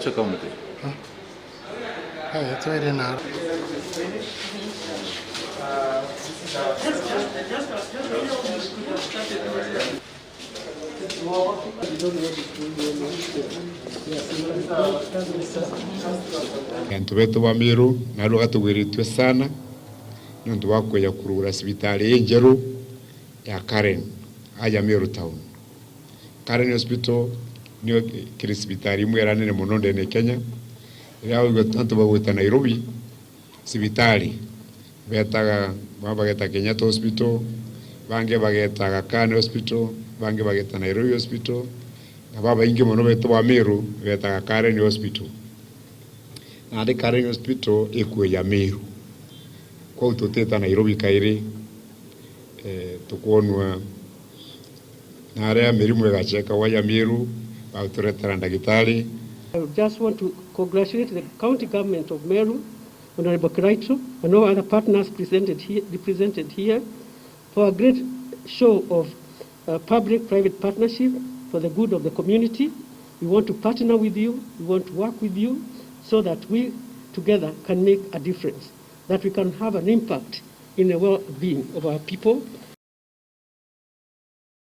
Kericho County. Haya, twende na Bantu betu ba Meru naro gatogweretwe sana nontu bakwenya kurugura sibitari enjeru ya Karen aya Meru town. Karen Hospital niyo kiri sibitari imwe eranene mono ndene Kenya ria antu bagwita Nairobi sibitari betaga bageta Kenyatta Hospital, bange bagetaga Karen Hospital, bange bageta Nairobi Hospital, na babaingi mono betu ba Meru betaga Karen Hospital. Naende Karen Hospital ekuo ya Meru kwau tuteta Nairobi kairi tukwonwa naria mirimu egacheka ya Meru baturetera ndagitari. I just want to congratulate the county government of Meru, Honorable Kiraitu, and all other partners represented here for a great show of public-private partnership for the good of the community. We want to partner with you, we want to work with you so that we together can make a difference, that we can have an impact in the well-being of our people.